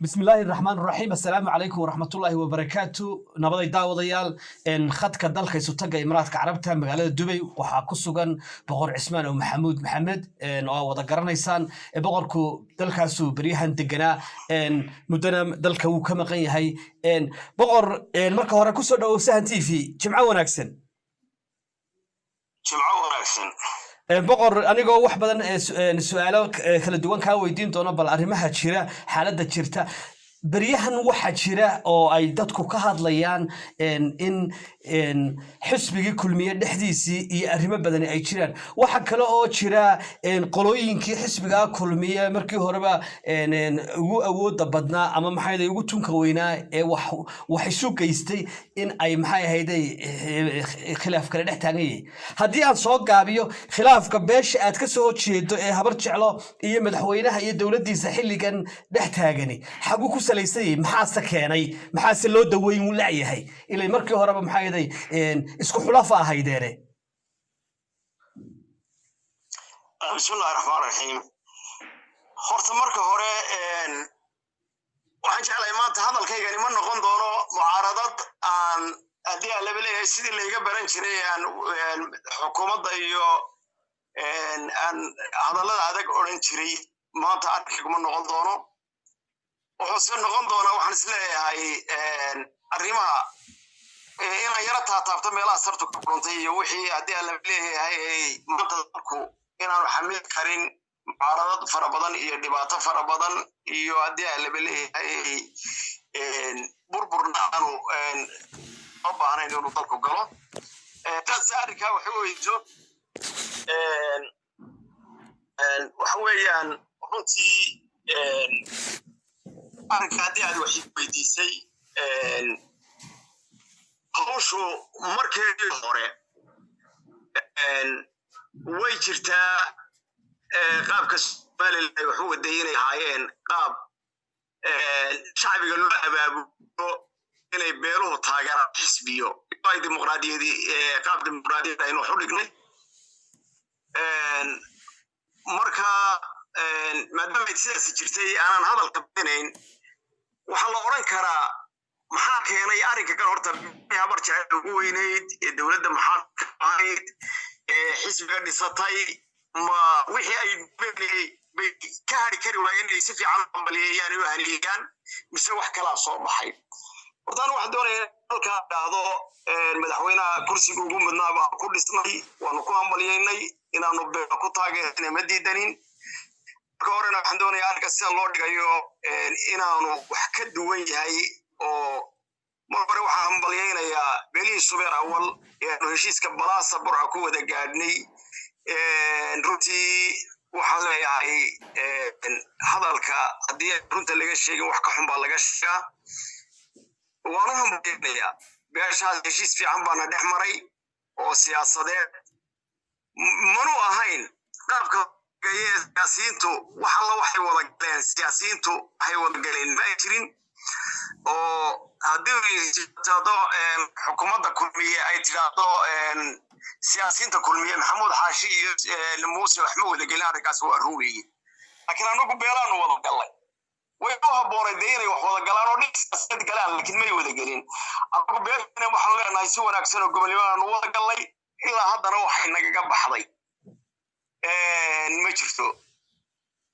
Bismillaahi raxmaan raxiim. Assalaamu calaykum waraxmatullaahi wabarakaatu. Nabaday daawadayaal. Khadka dalka isutaga Imaaraadka Carabta, magaalada Dubay, waxaa ku sugan Boqor Cismaan oo Maxamuud Maxamed oo wada garanaysaan. Boqorku dalkaasuu beryahan deganaa, muddana dalka wuu ka maqan yahay. Boqor, marka hore kusoo dhawow Sahan TV. Jimco wanaagsan. Jimco wanaagsan. Boqor, anigoo wax badan su-aalo kala duwan kaa weydiin doono, bal arrimaha jira, xaaladda jirta beryahan, waxa jira oo ay dadku ka hadlayaan in xisbigii Kulmiye dhexdiisii iyo arrimo badani ay jiraan. Waxa kale oo jira qolooyinkii xisbigaa Kulmiye markii horeba ugu awooda badnaa ama maxay ugu tunka weynaa ee wax isu geystay in ay, maxay ahayday, khilaaf kale dhex taagan yahay. Haddii aan soo gaabiyo, khilaafka beesha aad ka soo horjeedo ee Habar Jeclo iyo madaxweynaha iyo dowladdiisa xilligan dhex taagani xaguu ku salaysan yahay? Maxaase keenay? Maxaase loo daweyn la'yahay? Ilay markii horeba, maxay ahaday, isku xulafa ahaydeene. Bismillahi raxmaan raxiim. Horta marka hore waxaan jeclahay maanta hadalkaygani ma noqon doono mucaaradad aan haddii aan laba leeyahay sidii layga baran jiray aan xukuumadda iyo aan hadallada adag odhan jiray. Maanta arkayguma noqon doono. Wuxuuse noqon doonaa, waxaan isleeyahay, arrimaha inaan yaro taataabto meelaha sartu ka dhuntay iyo wixii haddii aan laba leeyahay maanta dalku inaanu xamil karin mucaaradad fara badan iyo dhibaato fara badan iyo haddii aan laba leeyahay burburna aanu loo baahnayn inuu dalku galo. Taasi arrinkaa waxa weyso, waxa weeyaan runtii arrinka haddii aad wax weydiisay, hawshu markeedii hore way jirtaa qaabka Somaliland ay wax u waday inay ahaayeen qaab shacbiga loo abaabulo inay beeluhu taageeraan xisbiyo ay dimuqraadiyadii, qaab dimuqraadiyad aynu wax u dhignay. Marka maadaama ay sidaasi jirtay, aanan hadalka beenayn, waxaa la odhan karaa maxaa keenay arrinka kan? Horta Habar Jecel ugu weynayd ee dowladda maxaa ka ahayd ee xisbiga dhisatay, ma wixii ay bay ka hari kari waayeen inay si fiican ambaliyeeyaan u haniyeeyaan, mise wax kalaa soo baxay? Horta anu waxaan doonaya halkaa dhahdo madaxweynaha kursiga ugu mudnaa baan ku dhisnay, waanu ku hambalyeynay, inaanu beena ku taageerna ma diidanin. Marka horena waxaan doonaya arrinka sida loo dhigayo inaanu wax ka duwan yahay, oo mar hore waxaan hambalyaynayaa beelihii Subeer Awal ee aanu heshiiska Balaasa Burca ku wada gaadhnay. Runtii waxaan leeyahay hadalka haddii runta laga sheegin wax ka xun baa laga sheegaa. Waanu hambalyaynayaa beeshaas, heshiis fiican baana dhex maray oo siyaasadeed. Manu ahayn qaabka siyaasiyiintu wax alla waxay wada galeen, siyaasiyiintu waxay wada galeen ma ay jirin, oo haddii tidhaahdo xukuumadda Kulmiye ay tidhaahdo siyaasiyiinta Kulmiye Maxamuud Xaashi iyo Muuse wax ma wada gelin, arrinkaas waa run weeye. Laakiin anagu beelaanu wada gallay. Way u habboonayd dee inay wax wada galaan oo dhig siyaasadeed galaan, laakiin may wada gelin. Anagu beelana waxaanu leenahay si wanaagsan oo gobonnimaanu wada gallay, ilaa haddana waxay nagaga baxday ma jirto,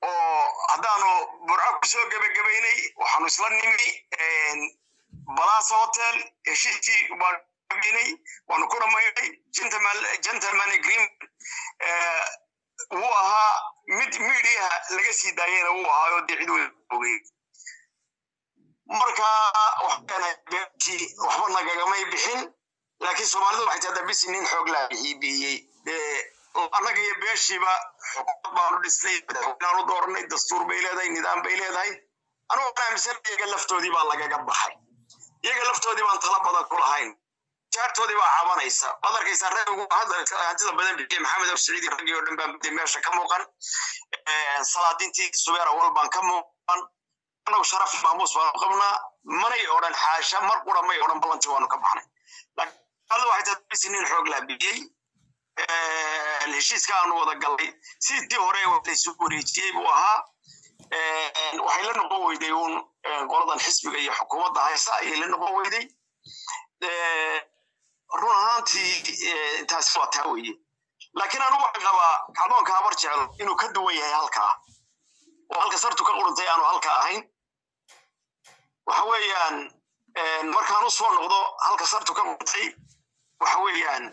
oo haddaanu Burco kusoo gebagabaynay waxaanu isla nimi Balaasa Hotel, heshiiskii baanay waanu ku dhammaynay. Gentleman agreement wuu ahaa, mid miidiyaha laga sii daayayna wuu ahaa oo dee cid way ogey. Marka waxaan beertii waxba nagagamay bixin, laakiin Soomaalidu waxay tahdaa bisi nin xoog laa bixii. Dee annaga iyo beeshiiba xukuumad baanu dhisnay, madaxweynaanu dooranay, dastuur bay leedahay, nidaam bay leedahay. Anugu waxaan aaminsan iyaga laftoodii baa lagaga baxay, iyaga laftoodii baan tala badan ku lahayn, jaartoodii baa cabanaysa. Waad arkaysaa rag ugu hantida badan bixiyey, Maxamed Saciidi, raggii oo dhan baan baday meesha ka muuqan, salaadiintii Subeer Awal baan ka muuqan. Annagu sharaf maamuus baanu qabnaa. Manay odhan xaasha, mar qura may odhan ballantii waanu ka baxnay. Laakiin waxay tahay bisi nin xoog laa bixiyey. Heshiiska aanu wada galay sidii hore laysu wareejiyey buu ahaa. Waxay la noqon weyday uun qoladan xisbiga iyo xukuumadda haysa ayay la noqon weyday. Run ahaantii taasi waa taa weeye, laakiin anigu waxaan qabaa kacdoonka Habar Jecel inuu ka duwan yahay halkaa, oo halka sartu ka quruntay aanu halka ahayn. Waxa weeyaan, markaan u soo noqdo halka sartu ka quruntay, waxa weeyaan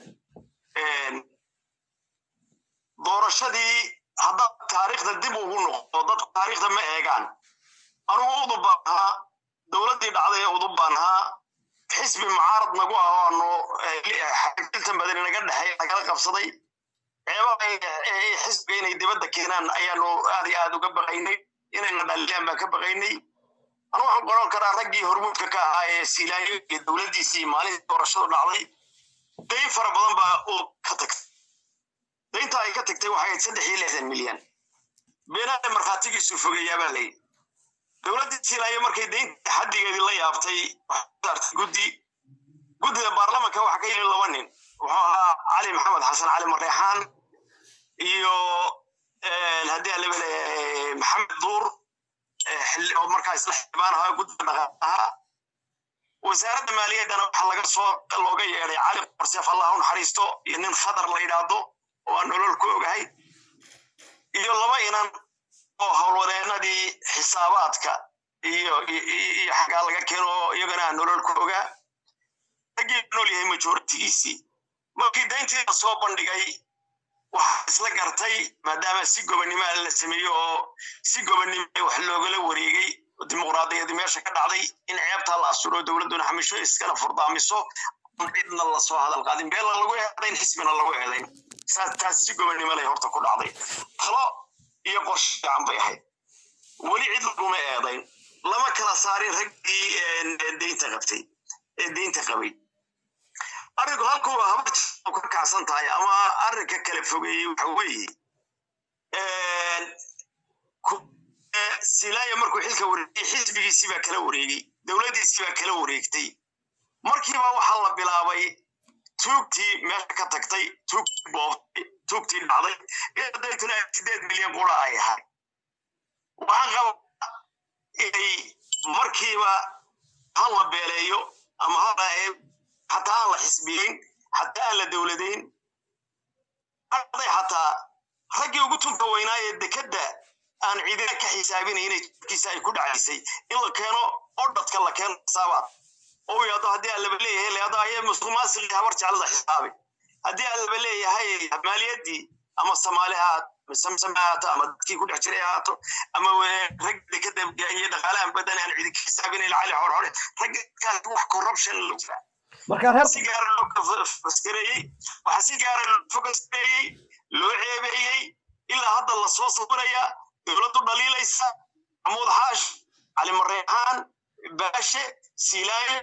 doorashadii. Haddaad taariikhda dib ugu noqdo, dadku taariikhda ma eegaan. Anigu udub baan ahaa, dowladdii dhacday ee udub baan ahaa. Xisbi mucaarad nagu ah oo aanu xiltan badan naga dhexeey nagala qabsaday. Ceebaha xisbiga inay dibadda keenaan ayaanu aad iyo aad uga baqaynay, inayna dhaliyaan baan ka baqaynay. Anu waxaan qoran karaa raggii hormuudka ka ahaa ee Siilaanyo iyo dowladdiisii maalintii doorashadu dhacday. Dayn fara badan baa uu ka tagtay. Daynta ay ka tagtay waxay ahayd 63 milyan. Beenaha markhaatigiisu fogeeyaa baa layidhi. Dowladdii Siilaanyo markay daynta xaddigeedii la yaabtay, waxay saartay guddi. Guddida baarlamanka waxaa ka yimi laba nin, wuxuu ahaa Cali Maxamed Xasan, Cali Mareexaan, iyo haddii aan laba leeyahay Maxamed Duur, oo markaa isla xildhibaan ahaa guddida dhaqaalaha. Wasaaradda maaliyaddana waxaa laga soo looga yeedhay Cali Qorseef, Allah u naxariisto, iyo nin Khadar la yidhaahdo oo aan nolol ku ogahay, iyo laba inan oo howlwadeenadii xisaabaadka iyo xaggaa laga keeno oo iyagana aan nolol ku ogaa. Raggii nool yahay majoritigiisii. Markii dayntii la soo bandhigay, waxaa isla gartay, maadaama si gobonnimo la sameeyo oo si gobonnimo wax loogala wareegay, dimuqraadiyadi meesha ka dhacday, in ceebtaa la asturo, dowladduna xamisho iskana furdaamiso, cidna lasoo hadal qaadin, beelna lagu eedayn, xisbina lagu eedayn. Saas taas si gobonnimo leh horta ku dhacday. Talo iyo qorshe fiican bay ahayd. Weli cid laguma eedayn, lama kala saarin raggii deynta qabtay ee deynta qabay. Arrinku halkuu Habar ka kacsan tahay ama arrinka kala fogeeyey waxa weeye, Silaaya markuu xilka wareegay, xisbigiisii baa kala wareegay, dowladdiisii baa kala wareegtay. Markiiba waxaa la bilaabay tuugtii meesha ka tagtay, tuugtii boobtay, tuugtii dhacday, iyadoo daytuna 8 milyan qura ay ahay. Waxaan qabaa inay markiiba ha la beeleeyo ama ha xataa aan la xisbiyeyn, xataa aan la dowladayn arday, xataa raggii ugu tunka weynaa ee dekedda aan ciidina ka xisaabinayn inay kiisa ay ku dhacaysay, in la keeno odhadka, la keeno xisaabaad oo uu yidhahdo, haddii aan laba leeyahay leedo aye musuqmaasuqii Habar Jeclada xisaabi, haddii aan laba leeyahay maaliyaddii, ama Soomaali ha ahaato, Samsam ha ahaato, ama dadkii ku dhex jiray ha ahaato, ama rag dekeda iyo dhaqaalahan badan aan cidi ka xisaabinayn, Cali Xorxore, raggaas wax corruption lagu Marka reer si gaara loo focus-gareeyey, waxaa si gaara loo focus-gareeyey, loo ceebeeyey, ilaa hadda lasoo sawirayaa, dowladdu dhaliilaysa Maxamuud Xaash, Cali Mareexaan, Baashe, Siilaayo,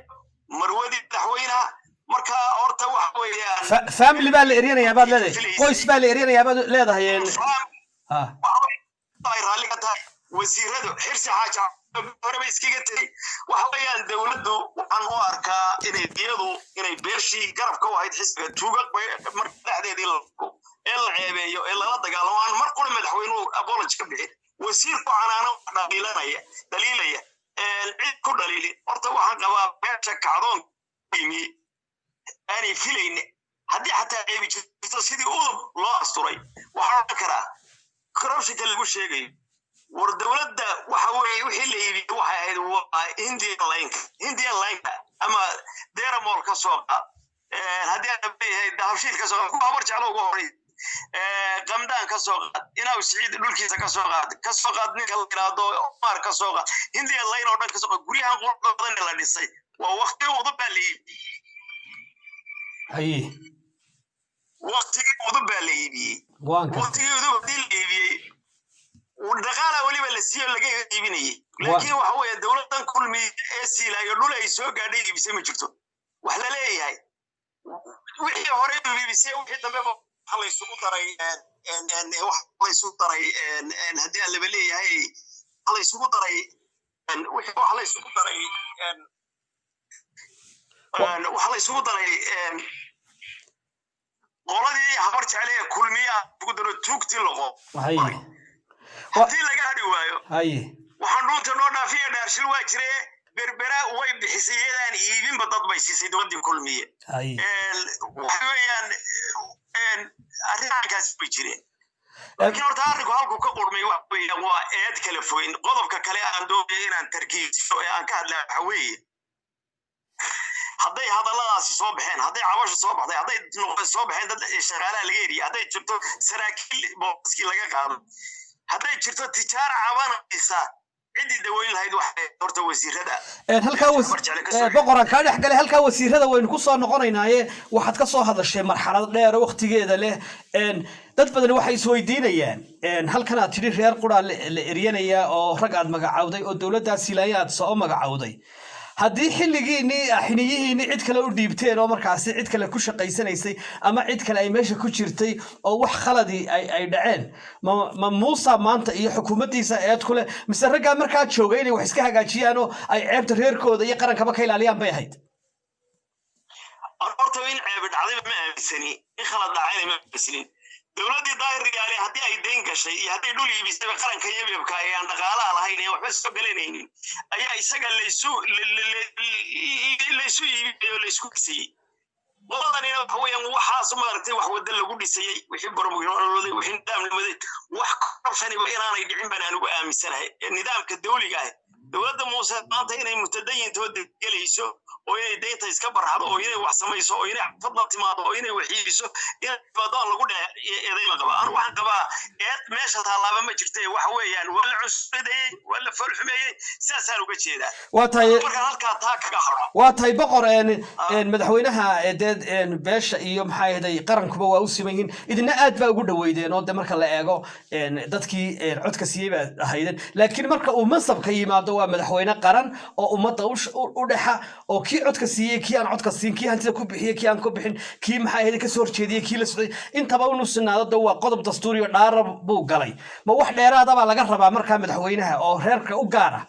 marwadii madaxweynaha. Marka horta waxa weeyaan Family baa la eryanayaa baad leedahay, qoys baa la eryanayaa baad leedahay. Ay raalli ka tahay wasiiradu, Xirsi Xaaji horeba iskaga tegey. Waxa weeyaan dowladdu waxaan u arkaa inay iyadu inay beeshii garabka u ahayd xisbiga tuuga marka dhexdeedii ee la ceebeeyo ee lala dagaalamo, aan mar qura madaxweynuhu apology ka bixin, wasiir ku canaano dhaliilanaya dhaliilaya, cid ku dhaliilin. Horta waxaan qabaa meesha kacdoon yimi aanay filayn, haddii xataa ceebi jirto sidii udub loo asturay. Waxaan odhan karaa corruptionka lagu sheegayo war dowladda waxa weeye wixii la iibiyey waxay ahayd waa Indian Lineka, Indian Lineka ama Deramol ka soo qaad, haddii aan leeyahay Dahabshiil ka soo qaad, kuwa Habar Jeclo ugu horay, Qamdaan ka soo qaad, Inaaw Siciid dhulkiisa ka soo qaad, ka soo qaad ninka la yidhaahdo Omar ka soo qaad, Indian Line oo dhan ka soo qaad, guryahan quruxda badan la dhisay waa waqti udub baa la iibiyey. Haye. Waqtigii udub baa la iibiyey. Waan gartay. Waqtigii udub haddii la iibiyey, dhaqaala weliba la siiyo laga iibinayay, laakiin waxa weeye dowladdan Kulmi ee Siilaayo dhul ay soo gaadhay iibisay ma jirto. Wax la leeyahay wixii hore iibisay, wixii dambe waxa la isugu daray, waxa la isugu daray, haddii aan laba leeyahay waxa la isugu daray, wixii waxa la isugu daray, waxa la isugu daray qoladii Habar Jecle ee Kulmiya ugu daro tuugtii loqo. Haye. Haddii laga hadhi waayo, Haye. waxaan dhuunta noo dhaafiya dhaarshil waa jire. Berbera way bixisay, iyadaan iibinba dad bay siisay dowladdii Kulmiye. Haye. Waxa weeyaan arrinkaas bay jireen, laakiin horta arrinku halku ka qurmay waxa weeyaan waa eed kala fogeyn. Qodobka kale aan doonaya inaan tarkiisiyo ee aan ka hadlaa waxa weeye, hadday hadalladaasi soo baxeen, hadday cabashu soo baxday, hadday soo baxeen dad shaqaalaha laga eriyay, hadday jirto saraakiil booskii laga qaado, hadday jirto tijaar cabanaysa, ciddii daweyn lahayd waxay horta wasiirada. Halkaa boqoran kaa dhex galay. Halkaa wasiirada waynu ku soo noqonaynaaye, waxaad ka soo hadashay marxalad dheer oo waktigeeda leh. Dad badani waxay isweydiinayaan, halkan aad tidhi reer quraa la eryanayaa oo rag aad magacawday oo dowladdaa Silaanya aad soo magacawday, haddii xilligiinii xiniyihiinii cid kale u dhiibteen oo markaasi cid kale ku shaqaysanaysay ama cid kale ay meesha ku jirtay oo wax khaladii ay dhaceen, ma Muusa maanta iyo xukuumaddiisa eed ku leh, mise raggaa markaa joogay inay wax iska hagaajiyaan oo ay ceebta reerkooda iyo qarankaba ka ilaaliyaan bay ahayd? Horta in ceebi dhacdayba ma aaminsani, in khalad dhacayna ma aaminsanin. Dowladdii Daahir Riyaale haddii ay dayn gashay iyo hadday dhul iibisayba, qaranka yabyabka ee aan dhaqaalaha lahayn ee waxba soo galanaynin ayaa isaga laysu iibiyay oo laysku dhisayey. Qoladanina waxa weeyaan waxaas maaragtay wax wadda lagu dhisayey, wixii boromolooday, wixii nidaam lawaday, wax corruptioniba inaanay dhicin baan anigu aaminsanahay. Nidaamka dawliga ah, dowladda Muuse maanta inay mutadayintoo gelayso oo inay deynta iska barxdo oo inay wax samayso oo inay xafad la timaado oo inay wax iibiso, inay timaado lagu dhe eeday la qabaa. Anu waxaan qabaa eed meesha tallaaba ma jirta. Waxa weeyaan waa la cusbadeeyey, waa la foolxumeeyey, sidaasaan uga jeedaa. Waa tahay. Markaan halkaa taa kaga haro. Waa tahay, boqor. Madaxweynaha dee beesha iyo maxaa ahday qarankuba waa u siman yihiin, idina aad baa ugu dhaweydeen oo de marka la eego dadkii codka siiyey baa ahaydeen, laakiin marka uu mansabka yimaado waa madaxweyne qaran oo ummadda u dhexa, oo kii codka siiyey, kii aan codka siin, kii hantida ku bixiyey, kii aan ku bixin, kii maxaa ahayday kasoo horjeediyey, kii la socday, intaba inu sinaado. De waa qodob dastuuri oo dhaara buu galay. Ma wax dheeraada baa laga rabaa markaa madaxweynaha oo reerka u gaara?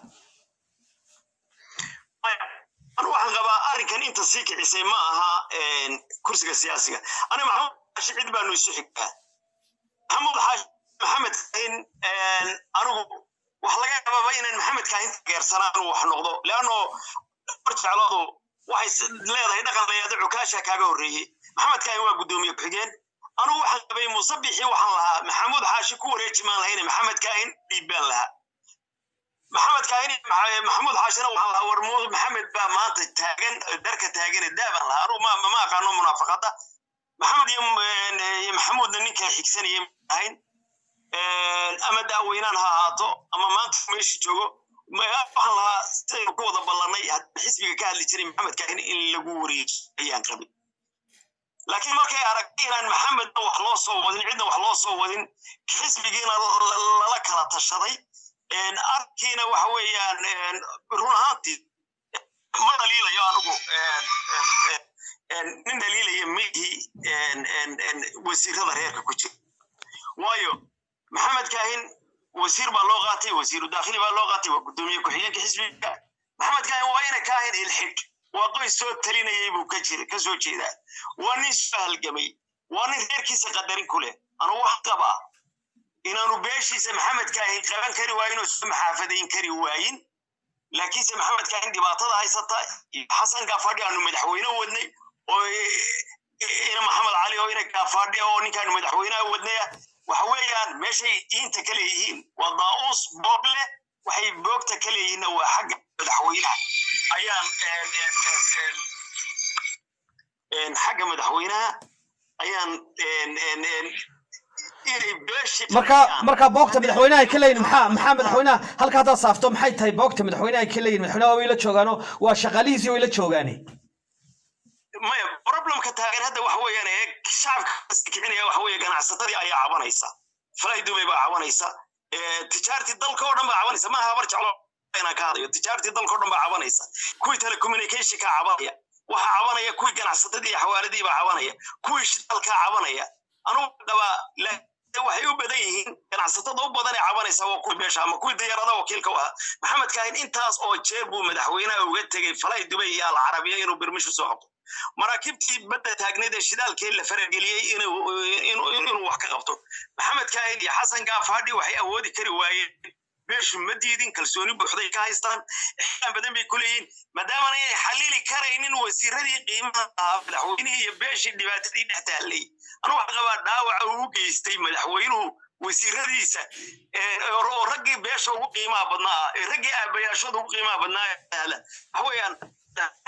Anu waxaan qabaa arrinkan inta sii kicisay ma aha kursiga siyaasiga. Aniga Maxamuud Xaashi cid baanu isu xigtaa. Maxamuud Xaashi, Maxamed Kaahin, anigu wax laga yaababa inaan Maxamed Kaahin taageersanaa inuu wax noqdo, leanno jecladu waxay leedahay dhaqan la yidhahdo cukaasha kaaga horreeyey. Maxamed Kaahin waa guddoomiye ku-xigeen. Anigu waxaan qabay Musabixii, waxaan lahaa Maxamuud Xaashi ku wareeji maan lahayne, Maxamed Kaahin dhiib baan lahaa. Maxamed Kaahin, Maxamuud Xaashina waxaan lahaa war Maxamed baa maanta taagan, darka taagan, daabaan lahaa. Anugu ma aqaano munaafaqada. Maxamed iyo Maxamuudna ninkaa xigsanaya ahayn, ama daaweynaan ha ahaato ama maanta meesha joogo, waxaan lahaa sidaynu ku wada ballanay xisbiga ka hadli jiray Maxamed Kaahin in lagu wareejiyo ayaan qabay. Laakiin markay aragtay inaan Maxamedna wax loo soo wadin, cidna wax loo soo wadin, xisbigiina lala kala tashaday, arkiina waxa weeyaan run ahaantii ma dhaliilayo anigu, nin dhaliilaya mihii wasiirada reerka ku jira, waayo Maxamed Kaahin wasiir baa loo qaatay, wasiiru daakhili baa loo qaatay, waa guddoomiye ku-xigeenka xisbiga. Maxamed Kaahin waa ina Kaahin ilxidh, waa qoys soo talinayay buu ka jira, ka soo jeedaa, waa nin soo halgamay, waa nin reerkiisa qadarin ku leh. Anugu wax qabaa inaanu beeshiisa Maxamed Kaahin qaban kari waayin oo soo maxaafadayn kari waayin, laakiinse Maxamed Kaahin dhibaatada haysata, Xasan Gaafadhi aanu madaxweyne wadnay oo ina Maxamed Cali oo ina Gaafadhi oo ninkaanu madaxweynaha wadnaya, waxa weeyaan meeshay diinta ka leeyihiin waa daa'uus boog leh. Waxay boogta ka leeyihiinna waa xagga madaxweynaha ayaan xagga madaxweynaha ayaan inay beeshii. Marka boogta madaxweynaha ay ka leeyihin, maxaa madaxweynaha halka haddaad saafto, maxay tahay boogta madaxweynaha ay ka leeyihin? Madaxweynaha way la joogaano, waa shaqaalihiisii way la joogaane. Maya, problemka taagan hadda waxa weeyaan ee shacabka kicinaya waxa weeye ganacsatadii ayaa cabanaysa, Fly Dubai baa cabanaysa, tijaartii dalka oo dhan baa cabanaysa. Maaha Habar Jeclo inaan ka hadlayo, tijaartii dalka oo dhan baa cabanaysa, kuwii telecommunicationka cabanaya, waxaa cabanaya kuwii ganacsatadii iyo xawaaladii baa cabanaya, kuwii shidaalkaa cabanaya. Anugu qabaa waxay u badan yihiin ganacsatada u badan ee cabanaysa waa kuwii beesha ama kuwii diyaaradaha wakiilka u ahaa. Maxamed Kaahin intaas oo jeer buu madaxweynaha uga tegey Fly Dubai iyo Alcarabiya inuu birmishu soo qabto. Maraakiibtii badda taagneed ee shidaalkii la farageliyey inuu wax ka qabto. Maxamed Kaahin iyo Xasan Gaafaadhi waxay awoodi kari waayeen. Beeshu ma diidin, kalsooni buuxday ka haystaan, ixtiraam badan bay ku leeyihiin, maadaamana inay xalili karaynin wasiiradii qiimaha ahaa, madaxweynihii iyo beeshii dhibaatadii dhex taallay. Anu waxaan qabaa dhaawaca uu geystay madaxweynuhu wasiiradiisa oo raggii beesha ugu qiimaha badnaa, raggii aabayaashooda ugu qiimaha badnaa, waxa weeyaan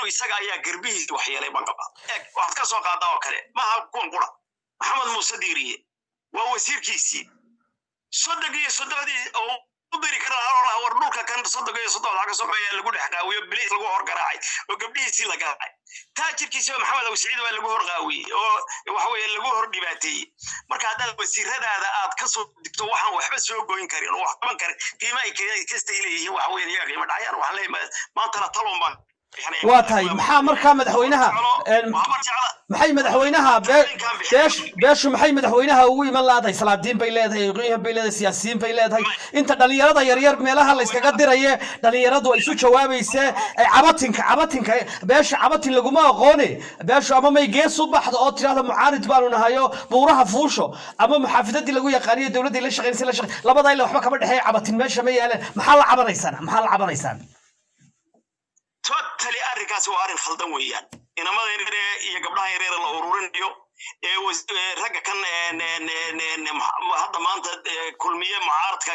isaga ayaa garbihiisa waxyeelay baan qabaa. Eeg, waxaad ka soo qaadaa oo kale maaha kuwan qura. Maxamed Muuse Diiriye waa wasiirkiisii 36dii oo u diri kara lahaa, war dhulka kan 36 ka soo baxaya lagu dhex qaawiyo, bilis lagu hor garaacay oo gabdhihiisii la garaacay. Taajirkiisiba Maxamed Abu Siciid baa lagu hor qaawiyey oo waxa weeye lagu hor dhibaateeyey. Marka haddaad wasiiradaada aad ka soo digto waxaan waxba soo goyn karin oo wax qaban karin, qiimo ay kastay leeyihiin, waxa weeye iyaga qiimo dhacayaan. Waxaan leeyahay maantana talon baan. Waa tahay. Maxaa markaa madaxweynaha, maxay madaxweynaha beeshu maxay madaxweynaha ugu iman laadahay? Salaadiin bay leedahay, aqoonyahan bay leedahay, siyaasiyiin bay leedahay. Inta dhalinyarada yaryar meelaha la iskaga diraye, dhalinyaradu ay isu jawaabayse, cabatinka beesha cabatin laguma aqoone. Beeshu ama may gees u baxdo oo tidhahda mucaarid baanu nahayo buuraha fuusho, ama muxaafidadii lagu yaqaaniyo dowladdii la shaqaynaysa la shaqay, labada ila waxba kama dhexeeya. Cabatin meesha ma yaaleen. Maxaa la cabanaysaan? Maxaa la cabanaysaan? Totally, arrinkaasi waa arrin khaldan weeyaan. Inamada yaryare iyo gabdhaha yaryare la ururinayo ee ragga kan hadda maanta Kulmiye mucaaradka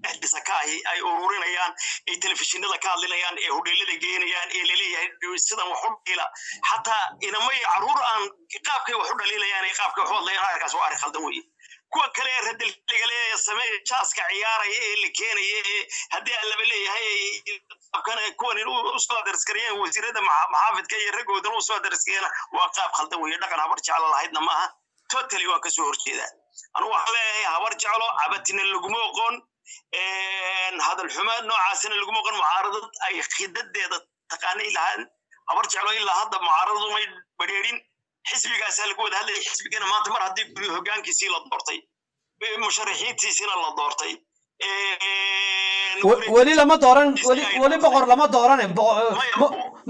dhexdiisa ka ahi ay ururinayaan, ay telefishinada ka hadlinayaan, ee hodheelada geenayaan, ee laleeyahay sidan wax u dhaliila, xataa inamo iyo carruur aan qaabkay wax u dhaliilayaan ee qaabkay wax u hadlayaan, arrinkaas waa arrin khaldan weeye. Kuwa kale ee radalliga leeya sameeya, jaaska ciyaaraya ee la keenaya, ee haddii aan laba leeyahay qaabkan kuwan usoo aderskariyeen wasiirada maxaafidka iyo raggoodana usoo aderskariyeen, waa qaab khaldan weeye. Dhaqan Habar Jeclo lahaydna maaha. Totally waan kasoo horjeedaa. Anugu waxaan leeyahay Habar Jeclo cabatina laguma oqon, hadal xumo noocaasina laguma oqon. Mucaaradad ay khidadeeda taqaanay lahaan Habar Jeclo ilaa hadda mucaaradadu may badheerin. Xisbigaasaa lagu wada hadlayay. Xisbigana maanta mar haddii guri hoggaankiisii la doortay, musharaxiintiisina la doortay. Weli lama dooran, weli boqor lama doorane.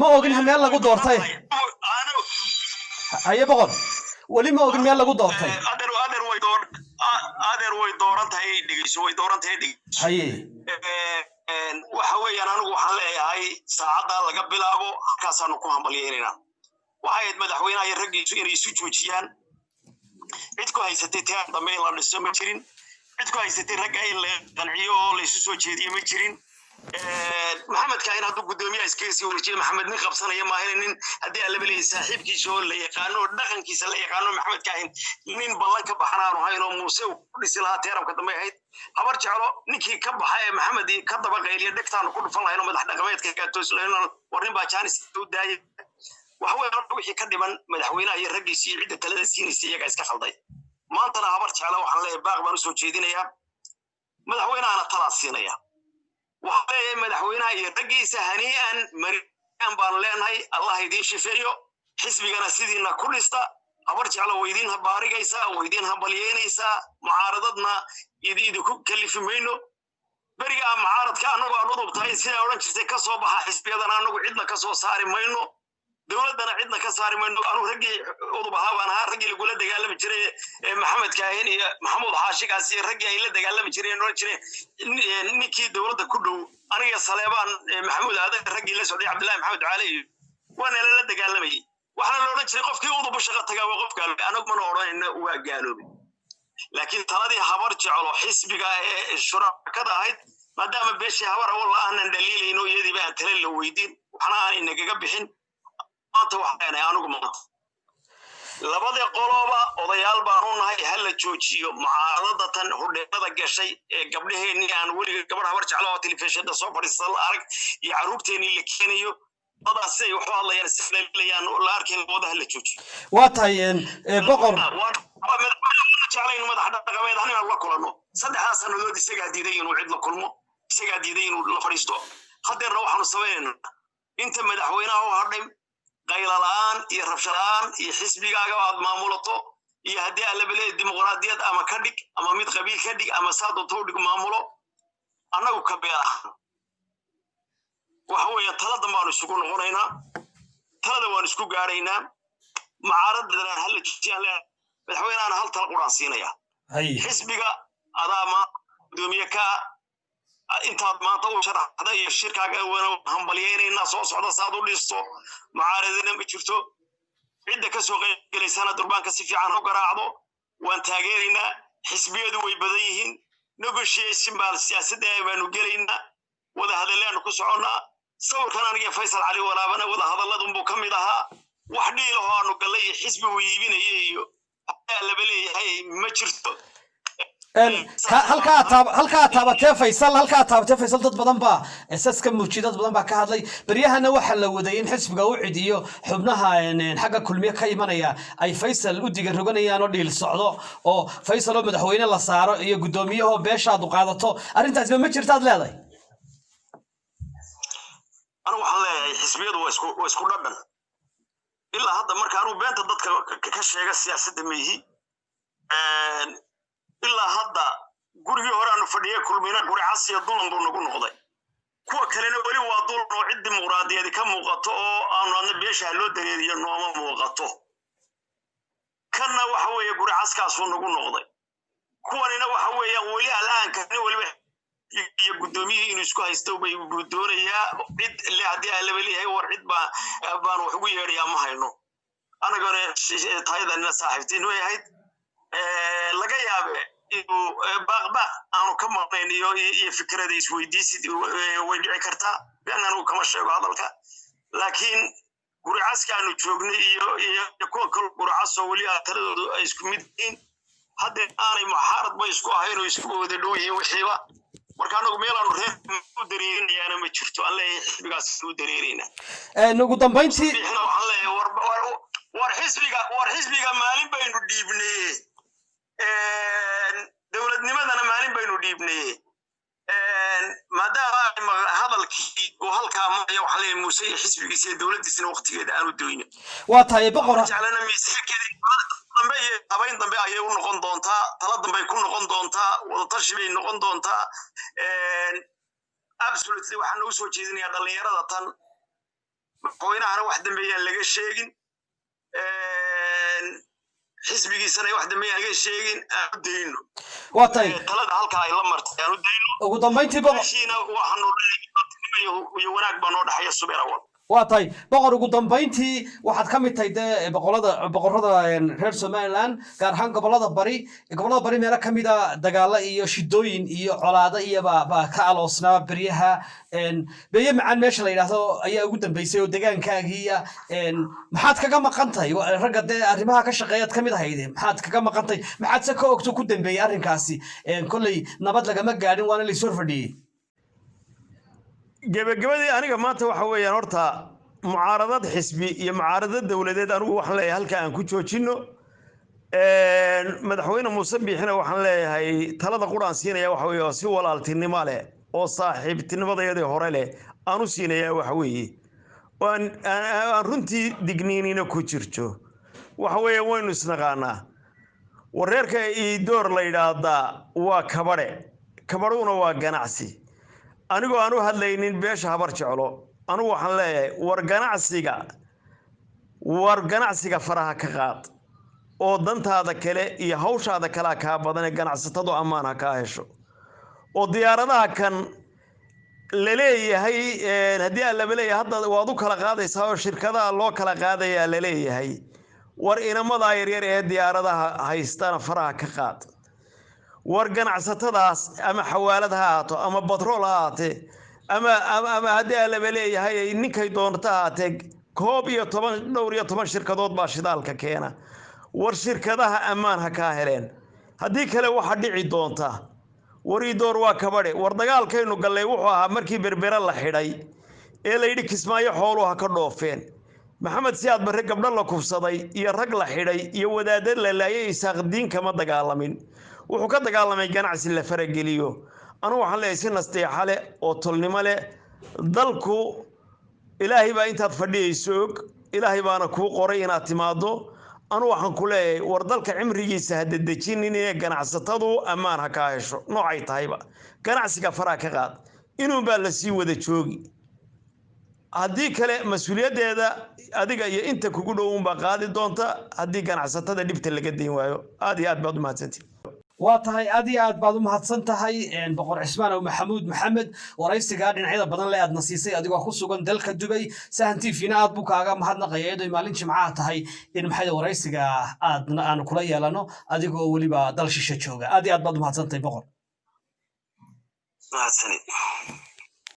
Ma ogin meel lagu doortay. Haye boqor, weli ma ogin meel lagu doortay. Adeer, way dooran tahay, dhegeyso, way dooran tahay, dhegeyso. Haye. Waxa weeyaan anigu waxaan leeyahay saacaddaa laga bilaabo halkaasaanu ku hambalyaynaynaa. Waxay ahayd madaxweynaha iyo raggiisu inay isu joojiyaan. Cid ku haysatay tean dambe in la dhiso ma jirin. Cid ku haysatay ragga in la qanciyo oo la isu soo jeediyo ma jirin. Maxamed Kaahin hadduu guddoomiyaha iskaga sii wareejiyo, Maxamed nin qabsanaya maahan. Nin haddii aan laba leeyahay saaxiibkiisa oo la yaqaano oo dhaqankiisa la yaqaano, Maxamed Kaahin nin ballan ka baxan aanu hayn oo Muuse uu ku dhisi lahaa teeramka dambe ahayd. Habar Jeclo ninkii ka baxa ee Maxamed ka daba qayliya dhegtaanu ku dhufan lahayn oo madax dhaqameedka ka toos lahayn. War nin baa jaanis u daayay. Waxa weeye horta wixii ka dhiman madaxweynaha iyo raggiisa iyo cidda talada siinaysa iyagaa iska khalday. Maantana Habar Jeclo waxaan leeyahay baaq baan usoo jeedinayaa, madaxweynahana talaa siinaya. Waxaan leeyahay madaxweynaha iyo raggiisa hanii'an marian baan leenahay, Allah idiin shifeeyo, xisbigana sidiina ku dhista. Habar Jeclo way idiin baarigaysaa, way idiin hambalyeynaysaa. Mucaaradadna idinku kalifi mayno. Beriga mucaaradka annagu aan udub tahay sidaa odhan jirtay ka soo baxa xisbiyadana, annagu cidna ka soo saari mayno, dowladdana cidna ka saari mayno. Anugu raggii udub ahaa baan ahaa, raggii lagula dagaalami jiray Maxamed Kaahin iyo Maxamuud Xaashigaas iyo raggii ay la dagaalami jireen, odhan jireen ninkii dowladda ku dhow, aniga Saleebaan Maxamuud Aadan, raggii la socday, Cabdillahi Maxamed Ducaale iyo waana lala dagaalamayay. Waxaana la odhan jiray qofkii udub u shaqo tagaa waa qof gaaloobay. Anagu mana odhanayna waa gaaloobay, laakiin taladii Habar Jeclo xisbiga ee shurakada ahayd, maadaama beeshii Habar Awal aanan dhaliilayno, iyadiiba aan tale la weydiin, waxna aanay nagaga bixin. Maanta waxaan leenahay anigu maanta labada qoloba odayaal baanu nahay, ha la joojiyo mucaaradada tan hudheelada gashay ee gabdhaheennii aan weliga gabadh Habar Jeclo oo telefishinada soo fadhiisata la arag iyo carruurteennii la keenayo, dadaas siday wax u hadlayaan silayaan la arkayn, wada ha la joojiyo. Waa tahay boqor. Jeclayn madax dhaqameed ahaan inaan la kulanno 3-daa sannadood. Isagaa diiday inuu cid la kulmo, isagaa diiday inuu la fadhiisto. Haddeerna waxaanu samaynaynaa inta madaxweynaha u hadhay qayla la'aan iyo rabsho la'aan iyo xisbigaaga aad maamulato iyo haddii aan laba leeyahay dimuqraadiyad ama ka dhig ama mid qabiil ka dhig ama saa doonto u dhig maamulo. Annagu ka beel ahaan waxa weeye taladan baanu isugu noqonaynaa. Talada waan isku gaadhaynaa. Mucaaradadana hala jijiyaan leeyahay. Madaxweyneana hal tala quraan siinaya. Xisbiga adaa maanta gudoomiye ka intaad maanta u sharaxda iyo shirkaaga wana hambalyaynaynaa soo socda saad u dhisto. Mucaaradina ma jirto, cidda ka soo qaybgelaysana durbaanka si fiican u garaacdo, waan taageeraynaa. Xisbiyadu way badan yihiin, negotiation baa siyaasadda baanu gelaynaa, wada hadallaanu ku soconnaa. Sawirkan aniga Faysal Cali Waraabana wada hadalladunbuu ka mid ahaa. Wax dhiilahoo aanu gallay iyo xisbi uu iibinaya iyo laba leeyahay ma jirto. Halkaa taabatee Faysal, halkaa taabatee Faysal, dad badan baa saska muujiyay, dad badan baa ka hadlay. Beryahana waxaa la waday in xisbiga u cidiyo xubnaha xagga Kulmiye ka imanaya ay Faysal u diga roganayaan oo dhiil socdo oo Faysal oo madaxweyne la saaro iyo guddoomiyahoo beeshaadu qaadato. Arrintaasba ma jirtaad leedahay? Anigu waxaan leeyahay xisbiyadu waa isku dhadhan ilaa hadda. Marka anigu beenta dadka ka sheega siyaasadda ma yihi. Ilaa hadda gurigii hore aanu fadhiyey Kulmina guri cas iyo dulan buu nagu noqday, kuwa kalena weli waa dulan oo cid dimuqraadiyeed ka muuqato oo aanu adna beesha loo dareeriyo nooma muuqato. Kanna waxa weeye guri caskaasuu nagu noqday, kuwanina waxa weeyaan weli al'aanka nin weliba iyo guddoomiyihii inuu isku haysto bay buu doonayaa. Cid le haddii aan laba leeyahay war cid baa baan wax ugu yeedhayaa ma hayno. Anagana tayadanina saaxiibtiin way ahayd. Laga yaabe inuu baaqbaaq aanu ka maqnayn iyo fikrada isweydiisid way dhici kartaa. Been anigu kama sheego hadalka, laakiin guricaska aanu joognay iyo kuwa kale guricasoo weli taladoodu ay isku mid yihiin, haddee aanay muxaarad bay isku ahayn oo isku wada dhow yihiin wixiiba. Marka anagu meel aanu reer u dareerinayaana ma jirto aan leeyahay xisbigaas u dareeraynaa. Ugu dambayntii bixina waxaan leeyahay war xisbiga maalin baynu dhiibneye, dowladnimadana maalin baynu dhiibneye, maadaama hadalkii uu halkaa maraya, waxaan leeyahay Muuse iyo xisbigiisa iyo dowladdiisana waqtigeeda aanu doynin. Waa tahay, boqor. Jeclana miisaankeeda dambe iyo habayn dambe ayay u noqon doontaa, tala dambey ku noqon doontaa, wadatashi bay noqon doontaa. Absolutely, waxaan ugu soo jeedinayaa dhallinyarada tan madaxweynahana wax dambeeyaan laga sheegin, xisbigiisana wax dambeeyaan laga sheegin, aan u dayno. Waa tahay. Talada halkaa ay la martay aan u dayno. Ugu dambayntii, boqor. Meeshiina waxaanu iyo wanaag baa noo dhexeeya subeer awal. Waa tahay, boqor. Ugu dambayntii, waxaad ka mid tahay dee boqolada boqorada reer Somaliland, gaar ahaan gobolada bari. Gobolada bari meelo ka mida dagaalo iyo shidooyin iyo colaado iyo baa ka aloosnaa beryaha. Beeye Macaan meesha la yidhaahdo ayaa ugu dambeysay oo degaankaagiiya. Maxaad kaga maqan tahay? Ragga dee arrimaha ka shaqeeyaad ka mid ahayde, maxaad kaga maqan tahay? Maxaad se ka ogto ku dambeeyey arrinkaasi? Kolley nabad lagama gaadhin, waana lays hor fadhiyey. Gebagabadii aniga maanta waxa weeyaan horta mucaaradad xisbi iyo mucaaradad dowladeed anigu waxaan leeyahay halka aan ku joojino. Madaxweyne Muuse Biixina waxaan leeyahay talada quraan siinaya waxa weeye oo si walaaltinimo leh oo saaxiibtinimadayadii hore leh aan u siinayaa waxa weeye oo aan runtii digniinina ku jirto. Waxa weeye waynu isnaqaanaa, wareerka iidoor la yidhaahdaa waa kabadhe, kabadhuuna waa ganacsi. Anigoo aan u hadlaynin beesha Habar Jeclo, anigu waxaan leeyahay war ganacsiga faraha ka qaad oo dantaada kale iyo hawshaada kalea kaa badanee ganacsatadu ammaan ha kaa hesho oo diyaaradaha kan la leeyahay haddii aan laba leeyahay hadda waad u kala qaadaysaa oo shirkadaha loo kala qaadayaa la leeyahay. War inamadaa yaryar ee diyaaradaha haystana faraha ka qaad. War ganacsatadaas ama xawaalad ha ahaato ama batrool ha ahaatee ama haddii aan laba leeyahay ninkay doonto ha ahaatee, 11, dhowr iyo toban shirkadood baa shidaalka keena. War shirkadaha ammaan ha kaa heleen, haddii kale waxaa dhici doonta war iidoor waa kabadhe. War dagaalkaynu gallay wuxuu ahaa markii Berbere la xidhay ee la yidhi Kismaayo xooluhu ha ka dhoofeen. Maxamed Siyaad Barre gabdho la kufsaday iyo rag la xidhay iyo wadaadad la laayay Isaaq diin kama dagaalamin, wuxuu ka dagaalamay ganacsi la farageliyo. Anugu waxaan leeyahay si nasteexa leh oo tolnimo leh, dalku Ilaahay baa intaad fadhiyayso og, Ilaahay baana kuu qoray inaad timaado. Anu waxaan ku leeyahay war dalka cimrigiisa ha dedejinin ee ganacsatadu ammaan ha kaa hesho, noocay tahayba ganacsiga faraha ka qaad, inuunbaa la sii wada joogi. Haddii kale mas-uuliyaddeeda adiga iyo inta kugu dhow unbaa qaadi doonta, haddii ganacsatada dhibta laga dayn waayo. Aad iyo aad baad u mahadsantihi. Waa tahay, aad iyo aad baad u mahadsan tahay, Boqor Cismaan Aw Maxamuud Maxamed, waraysigaa dhinacyada badan le aadna siisay adigoo ku sugan dalka Dubay. Sahan TVna aad buu kaaga mahadnaqaya, iyadoo maalin Jimcaha tahay in maxay waraysiga aadna aanu kula yeelano adigoo weliba dal shishe jooga. Aad iyo aad baad u mahadsan tahay, boqor. Mahadsanid.